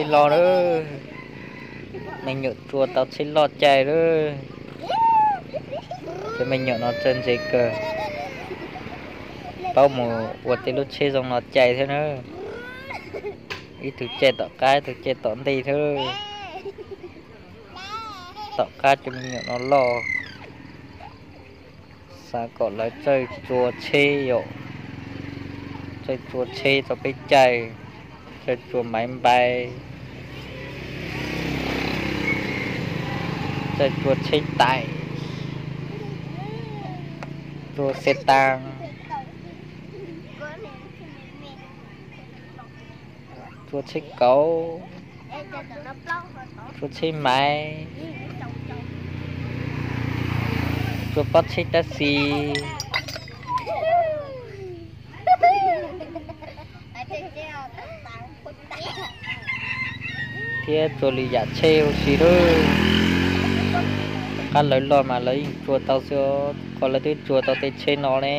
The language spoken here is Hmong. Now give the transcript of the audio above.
Tsheb loj lawm, me nyuam tsuas tau tsheb loj caij lawm. Cov me nyuam no txawj ntse kawg, paub mus ua tej lub tsheb zoo no caij thiab na. Ib tug caij tom qab ib tug caij tom ntej thiab. Tom qab cov me nyuam no loj, xav kom lawv txawj tsuas tsheb yom, txawj tsuas tsheb rau peb caij, txawj tsuas maiv npais, txawj tsuas tsheb tais, tsuas xe tas, tsuas tsheb kauv, tsuas tsheb maiv, tsuas pob tsheb tab xis, thiab tsuas lwm yam tsheb huv si lawm. Qab lawv loj mas lawv yeej tsuas tau xwb, qhov lawv twb tsuas tau tej tsheb no ne.